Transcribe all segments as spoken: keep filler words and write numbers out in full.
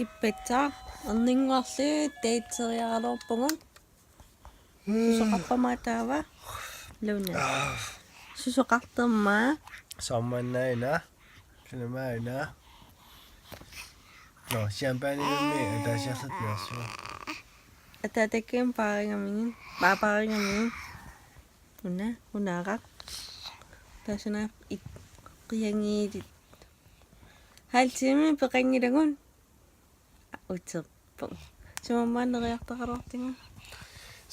Ippassaq erninnguarli dateriaraluarpugut. Susoqarpa taava? Luna. Susoqartarma? Soorunami una. Soorunami una. Nå, champagne-immi ataasiarluta niarsuaq. Ataatakkami paarigamigit. Paa paarigamigit. Una, unaaraq. Tassuna ip-, qiangiilit. Halv time peqanngilagut. Uterpoq. Sumut aamma neriartoqaluartigu?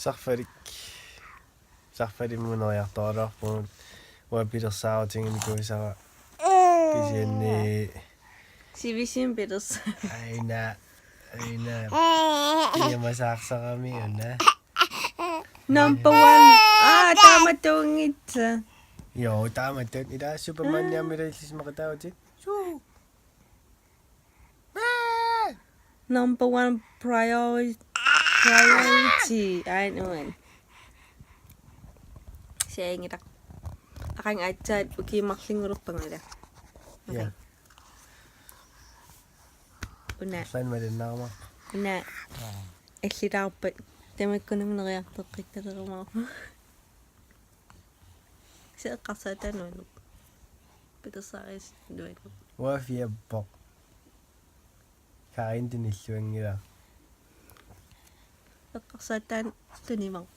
Sarfalik. Sarfalimmut neriartoqaluarpugut. Uanga pilersaarutiginikuusara. Kisianni. Sivisuumik pilersa-. Aina. Aina. Iamasaarsaramik una. Number one. Aa, taamatuunngitsoq. Joo, taamatut. Ila Supermaniami illit ilisimasaqaatavutit. Suu. Number one priori-, priority. Ain uan. Saanngilaq. Aqagu aatsaat ukiut marlunngulerpagut ila. Okay. Ja. Una. San malinnaama. Una. Aa. Allilaarpat. Tamakkununnga neriartoqqittalerumaarpoq. Kisianni eqqarsaataanut nuanneq. Pilersaarissutut nuanneq. Uanga fiappoq. Karin tunilluanngilaq. Eqqarsaataanut tunimavoq.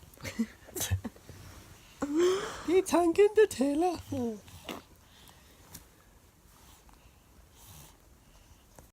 Det er tanken, der tæller.